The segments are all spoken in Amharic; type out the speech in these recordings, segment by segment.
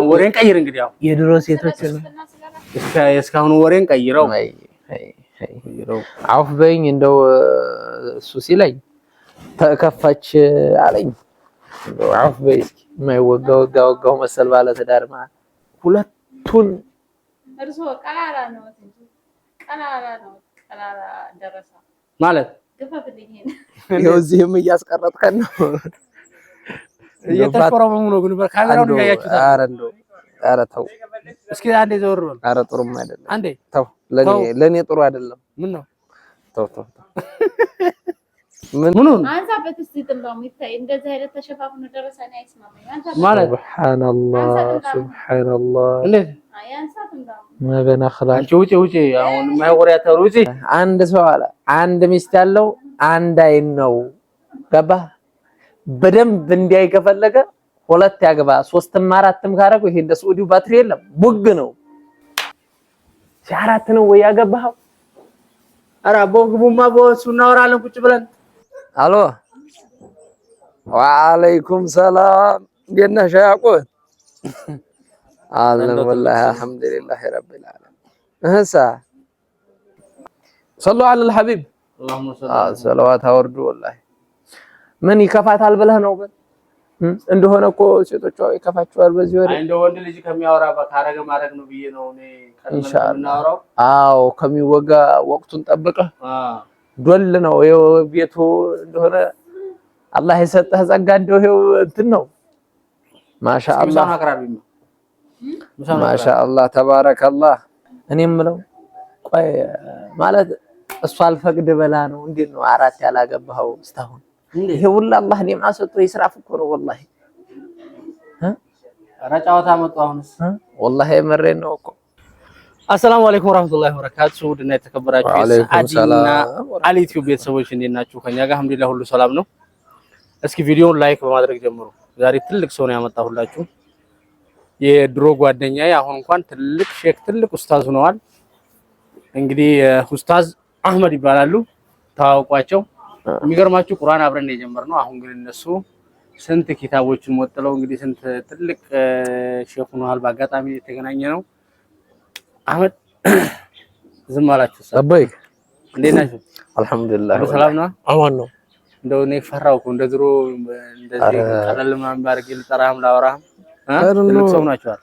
ወሬን ቀይር እንግዲህ ያው የድሮ ሴቶች እስካሁኑ ወሬን ቀይረው አውፍ በይኝ እንደው እሱ ሲለኝ ተከፋች አለኝ። አውፍ በይ እስኪ የማይወጋ ወጋ ወጋው መሰል ባለ ትዳር ማለት ሁለቱን ማለት ይኸው እዚህም እያስቀረጥከን ነው። እየተሽኮረመሙ ነው ግን ካሜራውን እያያችሁት። ኧረ እንደው ኧረ ተው እስኪ አንዴ ዘወር በል። ኧረ ጥሩም አይደለም። አንዴ ተው፣ ለኔ ጥሩ አይደለም። ምን ነው? ተው ተው ተው። ምን አንሳበት እስኪ ጥምጣሙ ይታይ። እንደዚህ አይነት ተሸፋፍኖ ደረሰ እኔ አይስማማኝም። ማለት ሱብሃንአላህ ሱብሃንአላህ። እንዴት መበናኽላል አንቺ ውጪ ውጪ። አሁን የማይወራ ያተሩ ውጪ። አንድ ሰው አለ አንድ ሚስት ያለው አንድ አይን ነው። ገባህ? በደንብ እንዲያይ ከፈለገ ሁለት ያግባ፣ ሶስትም አራትም ካደረገው ይሄ እንደ ስዑዲው ባትሪ የለም ቡግ ነው። አራት ነው ወይ ያገባኸው? ኧረ አቦ ግቡማ፣ በእሱ እናወራለን ቁጭ ብለን። አሎ ወአለይኩም ሰላም፣ እንዴት ነህ ሸያቆት? አለን ወላሂ አልሐምዱሊላህ ረቢል ዓለሚን። እህሳ ሰሉ ዐለል ሐቢብ ሰለዋት አወርዱ። ወላሂ ምን ይከፋታል ብለህ ነው? እንደሆነ እኮ ሴቶቿ ይከፋቸዋል በዚህ ወሬ። እንደ ወንድ ልጅ ከሚያወራ ካረገ ማድረግ ነው ብዬ ነው እኔ ኢንሻአላህ። አዎ ከሚወጋ ወቅቱን ጠብቀህ ዶል ነው ይኸው ቤቱ እንደሆነ አላህ የሰጠህ ጸጋ እንደው ይኸው እንትን ነው። ማሻአላህ ማሻአላህ ተባረከላህ። እኔ የምለው ቆይ ማለት እሷ አልፈቅድ በላ ነው እንዴት ነው አራት ያላገባኸው እስካሁን? ይሄ ሁላ አላህ ኒዕማ ሰጥቶ ይስራፍ እኮ ነው ወላሂ። ኧረ ጨዋታ መጡ አሁንስ ወላሂ የመሬን ነው እኮ። አሰላሙ አለይኩም ወራህመቱላሂ ወበረካቱ። ውድና የተከበራችሁ የሰዓዲና አሊ ቲዩብ ቤተሰቦች እንዴት ናችሁ? ከኛ ጋር አልሐምዱሊላህ ሁሉ ሰላም ነው። እስኪ ቪዲዮውን like በማድረግ ጀምሩ። ዛሬ ትልቅ ሰው ነው ያመጣሁላችሁ። የድሮ ጓደኛዬ አሁን እንኳን ትልቅ ሼክ ትልቅ ኡስታዝ ሆነዋል። እንግዲህ ኡስታዝ አህመድ ይባላሉ። ተዋውቋቸው። የሚገርማችሁ ቁርአን አብረን የጀመርነው አሁን ግን እነሱ ስንት ኪታቦችን ሞጥለው እንግዲህ ስንት ትልቅ ሼክ ሆነዋል። በአጋጣሚ የተገናኘ ነው። አህመድ ዝም አላችሁ? አበይ እንዴት ናችሁ? አልሐምዱሊላህ ሰላም ነው። አማን ነው። እንደው እኔ ፈራሁ እኮ እንደ ድሮ እንደዚህ ቀለል ምናምን ባርጌ ልጠራህም ላወራህም ትልቅ ሰው ናችኋል።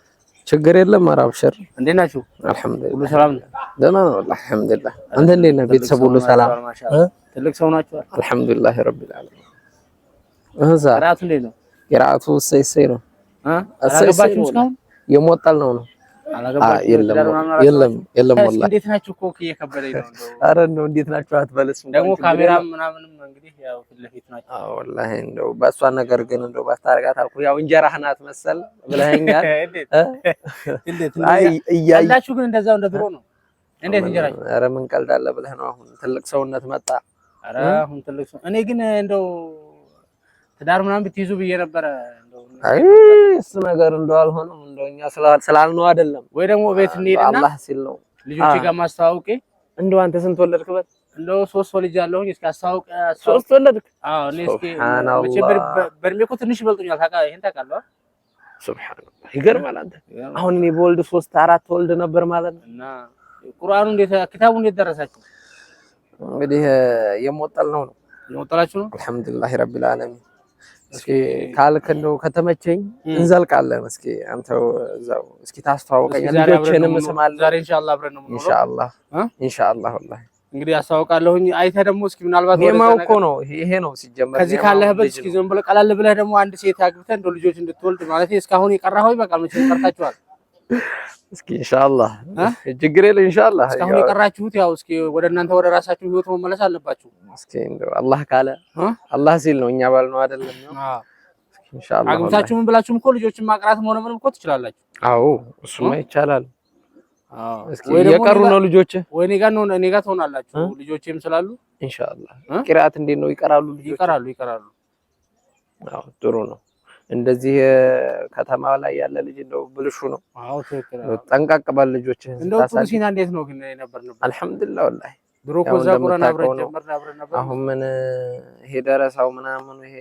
ችግር የለም። ኧረ አብሽር። እንዴት ናችሁ? አልሐምዱሊላህ ሁሉ ሰላም ነው። ደህና ነው። አልሐምዱሊላህ። አንተ እንዴት ነህ? ቤተሰብ ሁሉ ሰላም? ትልቅ ሰው ናችኋል። አልሐምዱሊላህ ረቢል ዓለሚን። እዛ ቅራአቱ እንዴት ነው? ቅራአቱ እሰይ እሰይ ነው። እሰይ እሰይ ነው። የሞጣል ነው ነው የለም የለም የለም። ወላሂ እንዴት ናችሁ እኮ እየከበደኝ ነው። ኧረ እንደው እንዴት ናችሁ አትበለስ። ደግሞ ካሜራ ምናምንም እንግዲህ ያው ፊት ለፊት ናችሁ። አዎ ወላሂ እንደው በእሷ ነገር ግን እንደው ባታረጋት አልኩህ። ያው እንጀራህ ናት መሰል ብለኸኛል። እንዴት አይ እያላችሁ ግን እንደዛው እንደ ድሮ ነው። እንዴት እንጀራችሁ? ኧረ ምን ቀልድ አለ ብለህ ነው። አሁን ትልቅ ሰውነት መጣ። ኧረ አሁን ትልቅ ሰው እኔ ግን እንደው ትዳር ምናምን ብትይዙ ብዬ ነበረ። አይ እሱ ነገር እንደው አልሆነም። እንደው እኛ ስላልነው አይደለም ወይ ደግሞ ቤት እንሂድና አላህ ሲል ነው ልጆቼ ጋር ማስተዋውቄ። እንደው አንተ ስንት ወለድክ? በል እንደው ሶስት ወልጅ አለሁኝ። እስኪ አስተዋውቅ። ሶስት ወለድክ? አዎ እኔ እስኪ መቼ በእድሜ እኮ ትንሽ ይበልጡኛል። ታውቃለህ፣ ይሄን ታውቃለህ። ሱብሃንአላህ ይገርማል። አንተ አሁን እኔ በወልድ ሶስት አራት ወልድ ነበር ማለት ነው። እና ቁርአኑ እንዴት ኪታቡ እንዴት ደረሳችሁ? እንግዲህ የሞጠል ነው ነው የሞጠላችሁ ነው። አልሐምዱሊላህ ረቢል ዓለሚን። እስኪ ካልክ እንደው ከተመቸኝ እንዘልቃለን። እስኪ አንተው እዛው እስኪ ታስተዋውቀኝ፣ ልጆችንም እስማለሁ። ዛሬ ኢንሻአላህ አብረን ነው የምንውለው። ኢንሻአላህ ኢንሻአላህ። ወላሂ እንግዲህ አስተዋውቃለሁኝ። አይተህ ደግሞ እስኪ ምናልባት ኔማው እኮ ነው ይሄ ነው ሲጀመር። ከዚህ ካለህበት እስኪ ዝም ብለህ ቀለል ብለህ ደግሞ አንድ ሴት አግብተህ እንደው ልጆች እንድትወልድ ማለት እስካሁን የቀራኸው ይበቃል። መቼም ቀርታችኋል። እስኪ ኢንሻአላህ ችግር የለም። ኢንሻአላህ እስካሁን የቀራችሁት ያው እስኪ ወደ እናንተ ወደ ራሳችሁ ህይወት መመለስ አለባችሁ። እስኪ እንደው አላህ ካለ አላህ ሲል ነው እኛ ባልነው አይደለም። እስኪ ኢንሻአላህ አግብታችሁ ምን ብላችሁም እኮ ልጆችን ማቅራትም ሆነ ምንም እኮ ትችላላችሁ። አዎ እሱማ ይቻላል። እስኪ እየቀሩ ነው ልጆች ወይ እኔ ጋር ነው እኔ ጋር ትሆናላችሁ ልጆቼም ስላሉ ኢንሻአላህ። ቂራአት እንዴት ነው ይቀራሉ ልጆች? ይቀራሉ ይቀራሉ። አዎ ጥሩ ነው። እንደዚህ ከተማ ላይ ያለ ልጅ እንደው ብልሹ ነው። አዎ ትክክል። ጠንቀቅ በል ልጆችህን እንደው ጥሩ ሲና እንዴት ነው ግን የነበርንበት? አልሐምዱሊላህ ወላሂ ድሮ እኮ እዛ ቁርአን አብረን ጀመርን አብረን ነበር። አሁን ምን ይሄ ደረሳው ምናምኑ ይሄ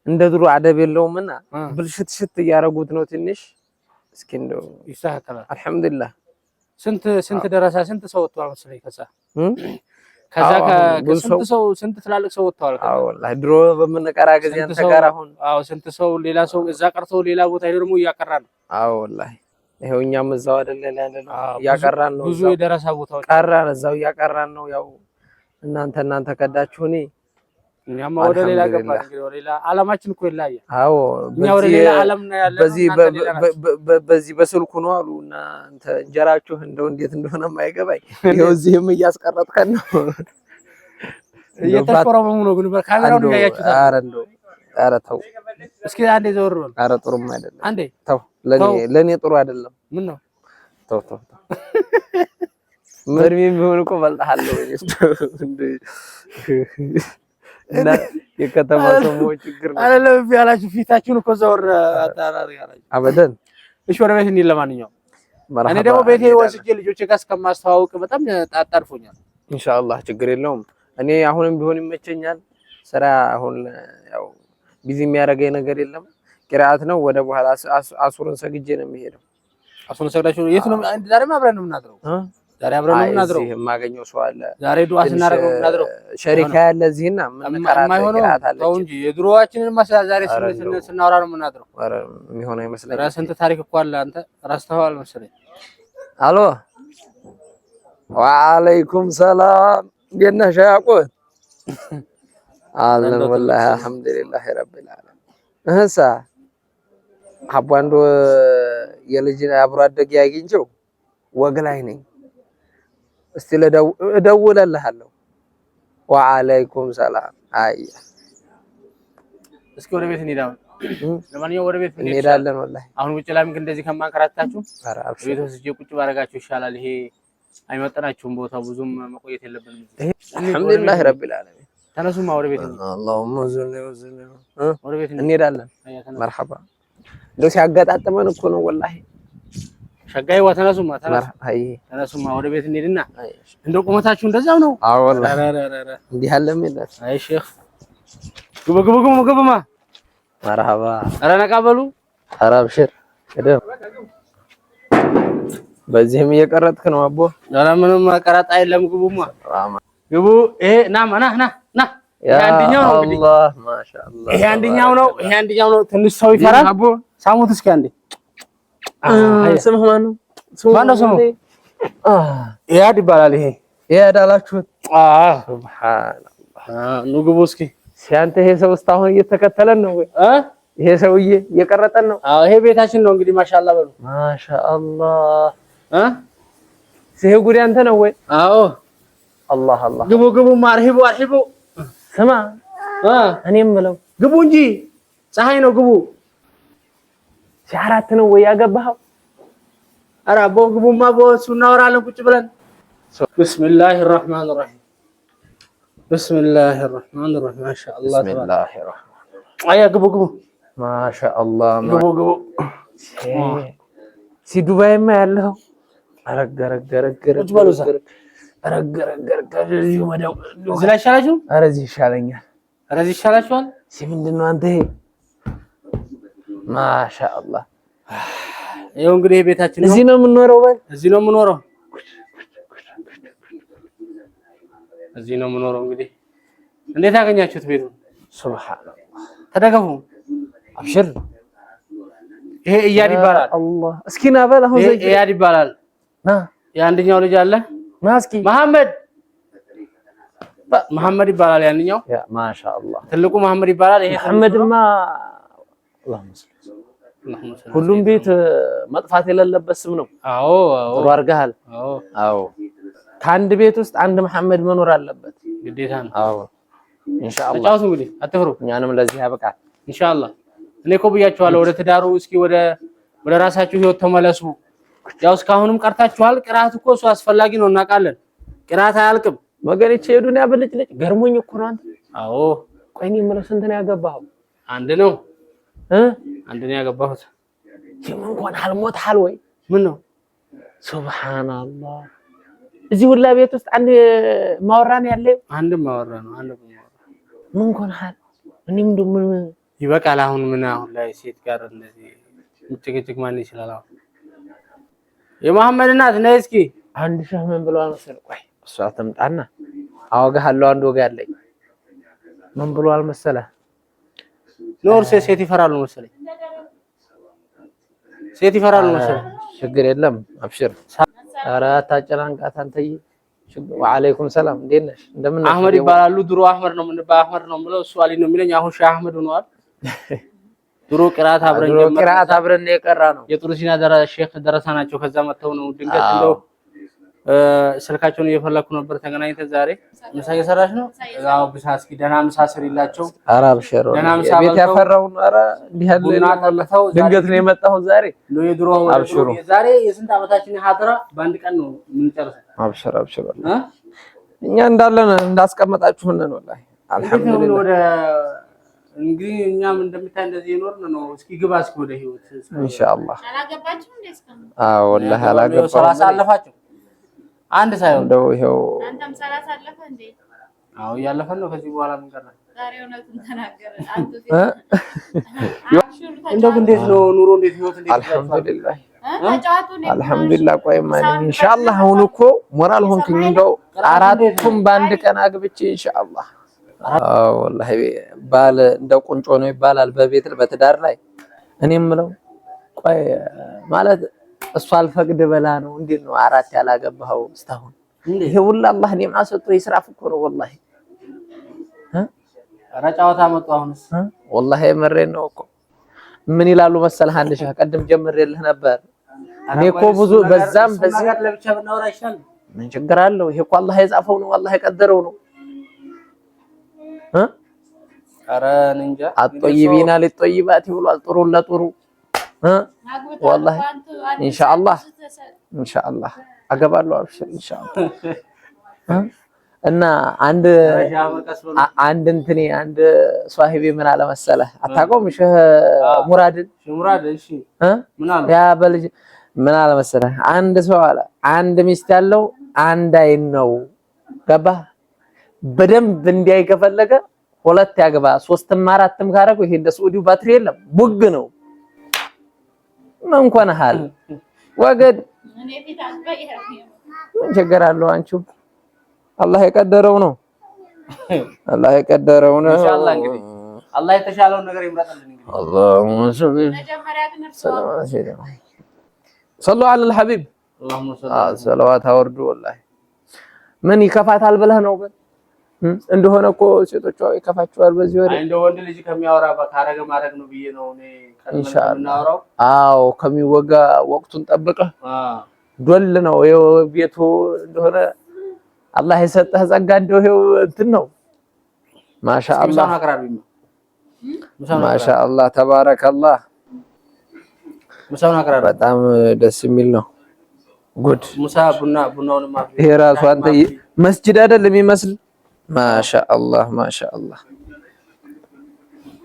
እንደ ድሮ አደብ የለውምና ብልሽት ሽት እያደረጉት ነው ትንሽ። እስኪ እንደው ይስተካከላል። አልሐምዱሊላህ። ስንት ስንት ደረሳ ስንት ሰው ወጥቷል መሰለኝ ከዛ ከዛ ከስንት ሰው ስንት ትላልቅ ሰው ወጥተዋል። አዎ ወላሂ ድሮ በምንቀራ ጊዜ አንተ ጋር አሁን አዎ ስንት ሰው ሌላ ሰው እዛ ቀርቶ ሌላ ቦታ ሄዶ ደግሞ እያቀራ ነው። አዎ ወላሂ ይኸው እኛም እዛው አይደለ ያለነው እያቀራን ነው። ብዙ የደረሳ ቦታዎች ቀራን፣ እዛው እያቀራን ነው። ያው እናንተ እናንተ ከዳችሁ እኔ እኛማ ወደ ሌላ ገባን። እንግዲህ ወደ ሌላ ዓለማችን እኮ ይለያያል። አዎ እኛ ወደ ሌላ ዓለም ነው ያለነው። በዚህ በስልኩ ነው አሉ እና አንተ እንጀራችሁ እንደው እንዴት እንደሆነ የማይገባኝ ይኸው እዚህም እያስቀረጥከን ነው። እየተሽኮረመሙ ነው ግን በካሜራው ነው ያያችሁት። ኧረ እንደው ኧረ ተው እስኪ አንዴ ዘወር በል። ኧረ ጥሩም አይደለም። አንዴ ተው፣ ለኔ ጥሩ አይደለም። ምን ነው ተው ተው ተው። እድሜም ቢሆን እኮ እበልጥሃለሁ። እና የከተማ ሰዎች ችግር ነው አይደለም ያላችሁ ፊታችሁን እኮ ዘወር አታራሪ አበደን። እሺ ወደ ቤት እንሂድ። ለማንኛውም እኔ ደግሞ ቤቴ ወስጄ ልጆቼ ጋር እስከማስተዋውቅ በጣም ጣጣድፎኛል። ኢንሻአላህ ችግር የለውም። እኔ አሁንም ቢሆን ይመቸኛል። ስራ አሁን ያው busy የሚያደርገኝ ነገር የለም። ቂራአት ነው። ወደ በኋላ አሱርን ሰግጄ ነው የሚሄደው። አሱርን ሰግዳችሁ የት ነው? ዛሬም አብረን ነው የምናድረው። ዛሬ አብረን ነው የምናድረው። እዚህ የማገኘው ሰው አለ። ዛሬ ዱዓ ስናደርግ ነው የምናድረው። ሸሪካ ያለ እዚህና ምን ቀራት አለ። ተው እንጂ የድሮዋችንን ዛሬ ስናወራ ነው የምናድረው። ኧረ የሚሆን አይመስለኝም። ኧረ ስንት ታሪክ እኮ አለ። አንተ ረስተኸዋል መሰለኝ። አሎ ወአለይኩም ሰላም። እንዴት ነህ ሸያቁት? አለን ወላሂ አልሐምዱሊላህ ረቢል ዓለሚን። እህሳ አቦ አንዱ የልጅ አብሮ አደግ አግኝቼው ወግ ላይ ነኝ። እስቲ እደውልልሃለሁ። ወአለይኩም ሰላም። አይ እስኪ ወደ ቤት እንሂድ። አሁን ለማንኛውም ወደ ቤት እንሄዳለን። ወላሂ አሁን ውጭ ላይ እንደዚህ ከማንከራታችሁ ቤት ወስጄ ቁጭ ባደርጋችሁ ይሻላል። ይሄ አይመጠናችሁም። ቦታው ብዙም መቆየት የለብንም። አልሐምዱሊላህ ረቢል ዓለሚን። ተነሱማ ወደ ቤት አላሁመ ወደ ቤት እንሄዳለን። መርሐባ እንደው ሲያገጣጥመን እኮ ነው ወላሂ። ሸጋይዋ ተነሱማ፣ ተነሱማ ወደ ቤት እንሂድና እንደው ቁመታችሁ እንደዛው ነው። አዎ ወላሂ እንዲህ አለም የለም። አይ ሼክ ግቡ ግቡ ግቡ ግቡማ። መርሐባ። ኧረ ነቃ በሉ። ኧረ አብሽር ቅደም። በዚህም እየቀረጥክ ነው አቦ። ኧረ ምንም ቀረጣ የለም። ግቡማ ግቡ። ይሄ ና ና ና ና ይሄ አንደኛው ነው እንግዲህ። ማሻአላህ ይሄ አንደኛው ነው። ይሄ አንደኛው ነው። ትንሽ ሰው ይፈራል። አቦ ሳሙት እስኪ አንዴ። ስምህ ማነው? ማነው ስሙ? ኢያድ ይባላል። ይሄ ኢያድ አላችሁት? ሱብሃንአላህ። ኑ ግቡ እስኪ። ሲያንተ ይሄ ሰው እስካሁን እየተከተለን ነው ወይ? ይሄ ሰውዬ እየቀረጠን ነው። አዎ ይሄ ቤታችን ነው እንግዲህ። ማሻአላህ በሉ። ማሻአላህ። ይሄ ጉድ ያንተ ነው ወይ? አዎ። አላህ አላህ። ግቡ ግቡ። አርሂቡ አርሂቡ። ስማ እኔም ብለው ግቡ እንጂ ፀሐይ ነው። ግቡ። ሲአራት ነው ወይ ያገባኸው? ኧረ አቦ ግቡማ፣ በእሱ እናወራለን ቁጭ ብለን። ብስሚላሂ ራህማን ራሂም ብስሚላሂ ራህማን ራሂም። ማሻአላህ ብስሚላሂ ራህማን አያ ግቡ ግቡ። ማሻአላህ ግቡ ግቡ። ሲ ዱባይማ ያለኸው ረግ ረግ ረግ ቁጭ በሉ እዛ። ረግ ረግ ረግ እዚሁ ወዲያው እዚህ ላይ ይሻላችሁ? ኧረ እዚህ ይሻለኛል። ኧረ እዚህ ይሻላችኋል። ሲ ምንድን ነው አንተ ይሄ? ማሻአላህ ይኸው እንግዲህ ቤታችን ነው። እዚህ ነው የምንኖረው። በል እዚህ ነው የምኖረው። እዚህ ነው የምኖረው። እንግዲህ እንዴት አገኛችሁት ቤቱን? ሱብሃንአላህ። ተደገፉ። አብሽር። ይሄ ኢያድ ይባላል። አላህ እስኪ ና በል አሁን ይሄ ኢያድ ይባላል። ና የአንደኛው ልጅ አለ ና እስኪ መሐመድ መሐመድ ይባላል። ያንኛው ያ ማሻአላህ ትልቁ መሐመድ ይባላል። ይሄ መሐመድማ ሁሉም ቤት መጥፋት የሌለበት ስም ነው። አዎ አዎ፣ ጥሩ አድርገሃል። አዎ አዎ፣ ከአንድ ቤት ውስጥ አንድ መሐመድ መኖር አለበት፣ ግዴታ ነው። አዎ ኢንሻአላህ። ተጫወቱ እንግዲህ አትፍሩ። እኛንም ለዚህ ያበቃል ኢንሻአላህ። እኔ እኮ ብያችኋለሁ፣ ወደ ትዳሩ እስኪ ወደ ራሳችሁ ህይወት ተመለሱ። ያው እስካሁንም ቀርታችኋል። ቅራት እኮ እሱ አስፈላጊ ነው እናውቃለን። ቅራት አያልቅም ወገኖቼ። የዱንያ ብልጭልጭ ገርሞኝ እኮ ነው። አንተ አዎ። ቆይ እኔ የምለው ስንት ነው ያገባኸው? አንድ ነው አንድ ነው ያገባሁት። እንኳን አልሞትሃል ወይ? ምን ነው ሱብሃንአላህ። እዚህ ሁላ ቤት ውስጥ አንድ ማወራ ነው ያለው። አንድ ማወራ ነው። አንድ ማወራ ምን ሆነሃል? እኔም እንደው ምን ይበቃል። አሁን ምን አሁን ላይ ሴት ጋር እንደዚህ ጭቅጭቅ ማን ይችላል? አሁን የመሐመድ እናት ነይ እስኪ። አንድ ሺህ ምን ብለዋል መሰለህ? ቆይ እሷ ትምጣና አወጋሃለሁ። አንድ ወግ አለኝ። ምን ብለዋል መሰለህ? ኖር ሴት ይፈራሉ መሰለኝ፣ ሴት ይፈራሉ መሰለኝ። ችግር የለም አብሽር። ኧረ አታጨናንቃት አንተዬ። ወአለይኩም ሰላም፣ እንዴት ነሽ? እንደምን ነሽ? አህመድ ይባላሉ። ድሮ አህመድ ነው የምንባል፣ አህመድ ነው የምለው፣ እሱ አሊ ነው የሚለኝ። አሁን ሺህ አህመድ ሆነዋል። ድሮ ቅራት አብረን ድሮ ቅራት አብረን የቀራ ነው። የጥሩ ሲና ሼክ ደረሳ ናቸው። ከዛ መጥተው ነው ድንገት እንደው ስልካቸውን እየፈለኩ ነበር። ተገናኝተን ዛሬ ምሳ እየሰራች ነው። እዛው ምሳ እስኪ ደህና ምሳ ስሪላቸው። ኧረ አብሽር፣ ቤት ያፈራውን ኧረ እንዲህ ያለ ቡና ጠልተው ድንገት ነው የመጣሁት ዛሬ። የድሮ አብሽሩ። ዛሬ የስንት ዓመታችን ሀድራ በአንድ ቀን ነው የምንጨርሰው። አብሽር አብሽር፣ እኛ እንዳለን እንዳስቀመጣችሁን ነው። ወላሂ አልሐምዱሊላህ። ወደ እንግዲህ እኛም እንደምታይ እንደዚህ የኖርን ነው። እስኪ ግባ እስኪ ወደ ህይወት ኢንሻአላህ። አላገባችሁም እንዴ? እስካሁን? አዎ ወላሂ አላገባሁም። 30 አለፋቸው አንድ ሳይሆን እንደው ይኸው አንተም 30 አለፈ እንዴ? አዎ እያለፈን ነው። ከዚህ በኋላ ምን ቀረ? ዛሬ እውነቱን ተናገረ። አንተ እንደው እንዴት ነው ኑሮ? እንዴት ህይወት? እንዴት? አልሐምዱሊላህ አልሐምዱሊላህ። ቆይማ ኢንሻአላህ አሁን እኮ ሞራል ሆንክኝ። እንደው አራቱም በአንድ ቀን አግብቼ ኢንሻአላህ። አዎ ወላሂ ባል እንደ ቁንጮ ነው ይባላል በቤት በትዳር ላይ። እኔ የምለው ቆይ ማለት እሷ አልፈቅድ በላ ነው። እንዴት ነው አራት ያላገባኸው እስካሁን? ይሄ ሁላ አላህ ኒዕማ ሰጥቶ ይስራፍ እኮ ነው ወላሂ። ኧረ ጨዋታ መጡ አሁንስ። ወላሂ የምሬን ነው እኮ። ምን ይላሉ መሰለህ አንድ ሺህ ቀድም ጀምሬልህ ነበር። እኔ እኮ ብዙ በዛም በዚህ ለብቻ ብናወራ ይሻላል። ምን ችግር አለው? ይሄ እኮ አላህ የጻፈው ነው፣ አላህ የቀደረው ነው። ኧረ እኔ እንጃ። አጦይቢና ሊጦይባት ብሏል። ጥሩ ለጥሩ ወላሂ ኢንሻአላህ ኢንሻአላህ አገባለሁ። አብሽር ኢንሻአላህ። እና አንድ አንድ እንትኔ አንድ ሷሂቤ ምን አለ መሰለህ፣ አታውቀውም? ሼህ ሙራድን ያ በልጅ ምን አለ መሰለህ፣ አንድ ሰው አለ አንድ ሚስት ያለው አንድ አይን ነው። ገባህ? በደንብ እንዲያይ ከፈለገ ሁለት ያግባ፣ ሶስትም አራትም ካደረገው ይሄ እንደ ስዑዲው ባትሪ የለም ቡግ ነው። ምን ኮነሃል ወገድ ምን ችግር አለው? አንቺው አላህ የቀደረው ነው። አላህ የቀደረው ነው። ኢንሻአላህ እንግዲህ አላህ የተሻለውን ነገር ይምረጥልን። እንግዲህ አላሁመ ሰሉ ዐለል ሐቢብ ሰለዋት አወርዱ። ወላሂ ምን ይከፋታል ብለህ ነው? እንደሆነ እኮ ሴቶቿ ይከፋቸዋል በዚህ ወሬ። እንደው ወንድ ልጅ ከሚያወራ ካረገ ማድረግ ነው ብዬ ነው እኔ ኢንሻአላህ። አዎ ከሚወጋ ወቅቱን ጠብቀህ ዶል ነው ይኸው ቤቱ እንደሆነ አላህ የሰጠህ ጸጋ እንደው ይኸው እንትን ነው። ማሻአላህ ማሻአላህ ተባረከላህ። በጣም ደስ የሚል ነው። ጉድ ይሄ ራሱ አንተ መስጂድ አይደል የሚመስል። ማሻአላህ ማሻአላህ።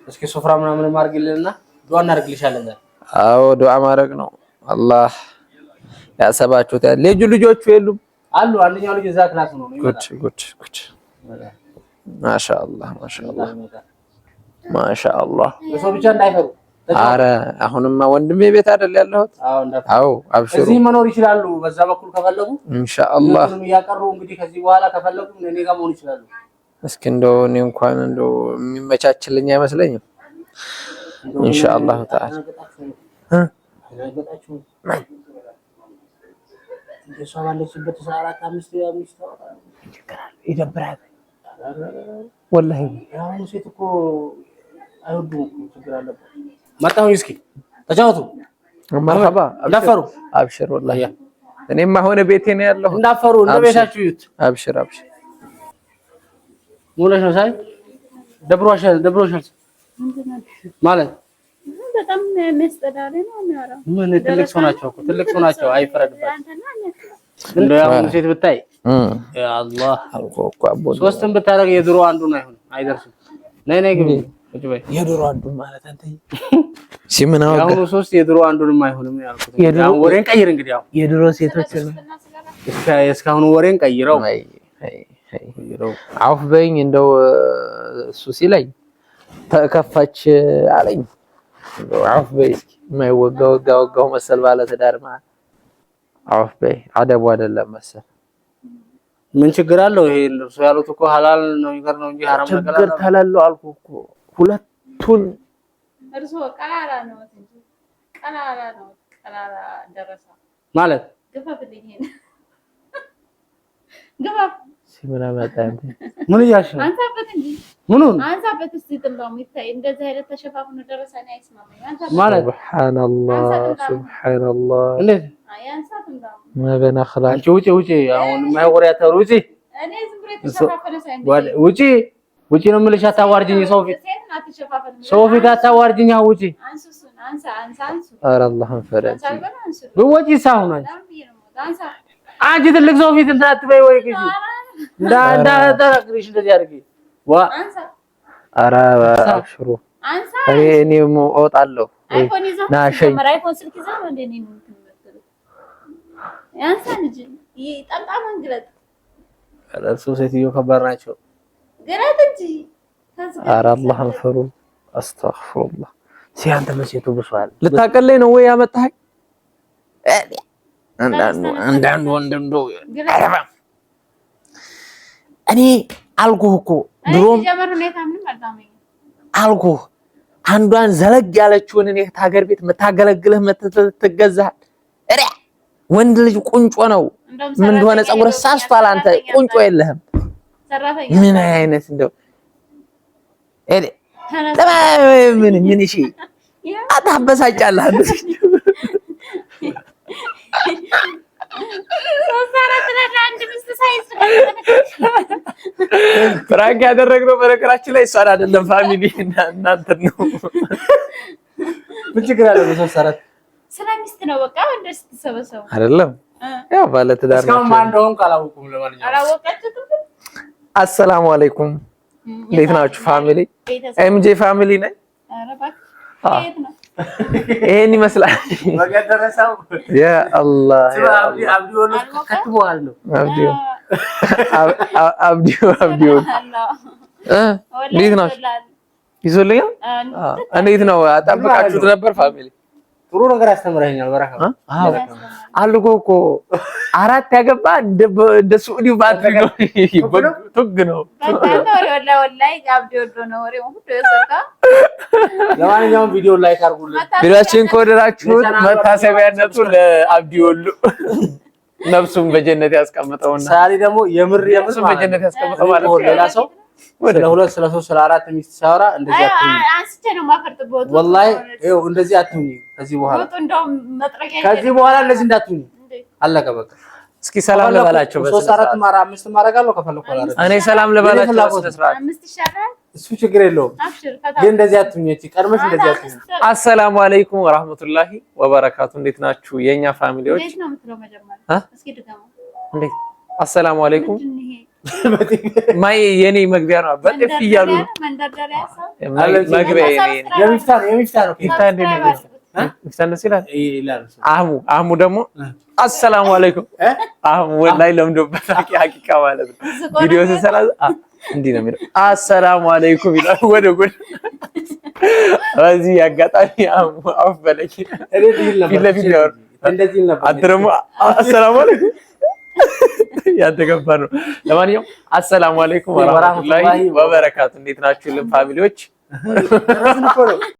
እስኪ ሱፍራ ምናምን አድርግልንና ዱዓ እናደርግልሻለን። አዎ ዱዓ ማድረግ ነው። አላህ ያሰባችሁት ያለ ልጁ ልጆቹ የሉም አሉ። አንደኛው ልጅ እዛ class ነው። ጉድ ጉድ ጉድ። ማሻአላህ ማሻአላህ ማሻአላህ። ለሰው ብቻ እንዳይፈሩ። አረ አሁንማ ወንድሜ ቤት አይደል ያለሁት? አዎ አብሽሩ፣ እዚህ መኖር ይችላሉ። በዛ በኩል ከፈለጉ ኢንሻአላህ እያቀሩ እንግዲህ ከዚህ በኋላ ከፈለጉ እኔ ጋር መሆን ይችላሉ። እስኪ እንደው እኔ እንኳን እንደው የሚመቻችልኝ አይመስለኝም። ኢንሻአላህ ተዓላ ይደብራል ወላሂ። ሴት እኮ አይወዱም እኮ ችግር አለበት። መጣሁኝ። እስኪ ተጫወቱ። መርሐባ እንዳፈሩ አብሽር። ወላሂ እኔማ አሁን ቤቴ ነው ያለሁት። እንዳፈሩ እንደ ቤታችሁ ይዩት። አብሽር አብሽር። ሙለሽ ነው ሳይ ደብሮሻል፣ ደብሮሻል ማለት በጣም የሚያስጠላ ነው የሚያወራው። ምን ትልቅ ሰው ናቸው እኮ ትልቅ ሰው ናቸው። አይፈረድባቸው። እንደው ያሁኑ ሴት ብታይ ያ አላህ ሶስትም ብታደርግ የድሮ አንዱን አይሆንም፣ አይደርስም። ነይ ነይ ግቢ ቁጭ በይ። የድሮ አንዱን ማለት አንተ ሲምን አወጋ። የአሁኑ ሶስት የድሮ አንዱንም አይሆንም ያልኩት። አሁን ወሬን ቀይር እንግዲህ። አሁን የድሮ ሴቶች እስካሁን ወሬን ቀይረው አውፍ በይኝ እንደው እሱ ሲለኝ ተከፋች አለኝ። አውፍ በይ እስኪ የማይወጋ ወጋ ወጋው መሰል ባለ ትዳር አውፍ በይ አደቡ አይደለም መሰል። ምን ችግር አለው? ይሄ እርሱ ያሉት እኮ ሐላል ነው ይቀር ነው እንጂ ሐራም ነገር ችግር ተለለው አልኩህ እኮ ሁለቱን እርሶ ቀላላ ነው እንጂ ቀላላ ነው ቀላላ ደረሳ ማለት ግፋፍልኝ ይሄን ግፋፍ ምን አመጣ አንተ? ምን እያልሽ ነው? አንሳበት እንጂ ምኑን አንሳበት እስቲ ጥምጣሙ ይታይ። እንደዚህ አይነት ተሸፋፍኖ ደረሳ እኔ አይስማማኝም። አንሳበት ማለት ሱብሃንአላህ ሱብሃንአላህ። እንዴት አይ አንሳ ጥምጣሙ። መበና ኸላል አንቺ ውጪ ውጪ። አሁን የማይወሬ አታውሪ። ውጪ እኔ ዝም ብሎ የተሸፋፈነ ሳይሆን ውጪ ውጪ ነው የምልሽ። አታዋርጂኝ። ሰው ፊት ሴት ናት ትሸፋፈን። ሰው ፊት አታዋርጂኝ። አሁን ውጪ። አንሱ እሱን አንሳ አንሳ አንሱ ኧረ አላህን ፈሪ አንሳ አልበል አንሱ ብወጪ ሳሁን አንቺ ለምን ብዬ ነው የምወጣው? አንሳ አንቺ ትልቅ ሰው ፊት እንትን አትበይ ወይ ግዢ እንዳ እንዳ ተረክሪሽ እንደዚህ አድርጊ ዋ አንሳ ኧረ አብሽሩ አንሳ። እኔ እኔም እወጣለሁ። አይፎን ይዘህ ና ሸኝ። ሲጀመር አይፎን ስልክ ይዘህ ነው እንደ እኔን እንትን የምትለው? አንሳ ልጅ ይሄ ጠምጣሙን ግለጥ ኧረ እሱ ሴትዮ ከባድ ናቸው። ግለጥ እንጂ ኧረ አላህን ፍሩ። አስተግፊሩላህ። እስኪ አንተ መሴቱ ብሷል። ልታቀለኝ ነው ወይ ያመጣኸኝ? አንዳንዱ ወንድ እንደው እኔ አልኩህ እኮ ድሮም ሲጀመር ሁኔታ ምንም አልጣመኝም። አልኩህ አንዷን ዘለግ ያለችውን እኔ ታገር ቤት የምታገለግልህ የምትገዛህ እሬ ወንድ ልጅ ቁንጮ ነው። እንደውም ምን እንደሆነ ሰራተኛ ፀጉርህ ሄዶብኛል። ሳስቷል። አንተ ሰራተኛ ቁንጮ የለህም። ሰራተኛ ምን አይነት እንደው እሬ ተነሳ። ምን ምን እሺ አታበሳጫለህ አንተ። ሶስት አራት ናት አንድ ሚስት ሳይዝ prank ያደረግነው በነገራችን ላይ እሷን አይደለም family እናንተን ነው። ምን ችግር አለው? በሶስት አራት ስለ ሚስት ነው በቃ ወንዶች ስትሰበሰቡ አይደለም ያው ባለትዳር እስካሁን ማን ናቸው። እንደሆንኩ አላወኩም። ለማንኛውም አላወቃችሁትም? አሰላሙ አለይኩም እንዴት ናችሁ family? ቤተሰብ ኤምጄ family ነኝ። ኧረ እባክህ አዎ። ከየት ነው? ይሄን ይመስላል። ወገን ደረሰው ያ አላህ ያ አብዲ አላህ። አብዲ ወሎ ከትበዋል ነው አብዲ አብዲ አብዲ አላህ እንዴት ናችሁ? ይዞልኛል። እንዴት ነው አጠብቃችሁት ነበር family? ጥሩ ነገር አስተምረኸኛል። በረካ አዎ አልጎ እኮ አራት ያገባ እንደ ሱዑዲው ባትሪ ነው፣ ቱግ ነው። ለማንኛውም ቪዲዮ like አድርጉልን። ቪዲዮአችን ከወደዳችሁት መታሰቢያነቱ ለአብዲ ወሉ ነፍሱን በጀነት ያስቀምጠውና ሳሪ ደግሞ የምር የምር ነፍሱን በጀነት ያስቀምጠው ማለት ነው። ሌላ ሰው ስለ ሁለት ስለ ሶስት ስለ አራት ሚስት ሲያወራ እንደዚህ አትሁኚ። አንስቼ ነው የማፈርጥበት። ወላሂ ይኸው እንደዚህ አትሁኚ። ከዚህ በኋላ ወጡ እንደውም መጥረጊያ ከዚህ በኋላ እንደዚህ እንዳትሁኚ። አለቀ በቃ። እስኪ ሰላም ልበላቸው ሶስት በስነ አራት ስርዓት። ማራ አምስት ማረጋለሁ ከፈለኩ አላደርግም። እኔ ሰላም ልበላቸው በስነ ስርዓት። አምስት ይሻላል። እሱ ችግር የለውም አብሽር ፈታ ግን እንደዚህ አትሁኚ። እቺ ቀድመሽ እንደዚህ አትሁኚ። አሰላሙ አለይኩም ወራህመቱላሂ ወበረካቱ። እንዴት ናችሁ የኛ family ዎች? እንዴት ነው የምትለው መጀመሪያ? አ? እስኪ ድገመው። እንዴት አሰላሙ አለይኩም ምንድን ነው ይሄ? ማይ የኔ መግቢያ ነው። በጥፍ እያሉ ነው። መንደርደሪያ ሰው መግቢያ የኔ ነው። የሚፍታ ነው የሚፍታ ነው ሚፍታ እንዴት ነው? ሚፍታ እንደዚህ ይላል። ይላል እሱ። አህሙ አህሙ ደግሞ አሰላሙ አለይኩም አህሙ ወላሂ ለምዶበት ሀቂቃ ማለት ነው። ቪዲዮ ሲሰራ እንዲህ ነው የሚለው አሰላሙ አለይኩም ይላል ወደ ጎን። በዚህ አጋጣሚ አህሙ አፍ በለኝ እኔ እንዲህ ነበር። ፊት ለፊት ያወር እንደዚህ ነበር። አንተ ደግሞ አሰላሙ አለይኩም ያንተ ከባድ ነው። ለማንኛውም አሰላሙ አለይኩም ወራህመቱላሂ ወበረካቱ። እንዴት ናችሁ? ልን family ዎች ረዝን እኮ ነው።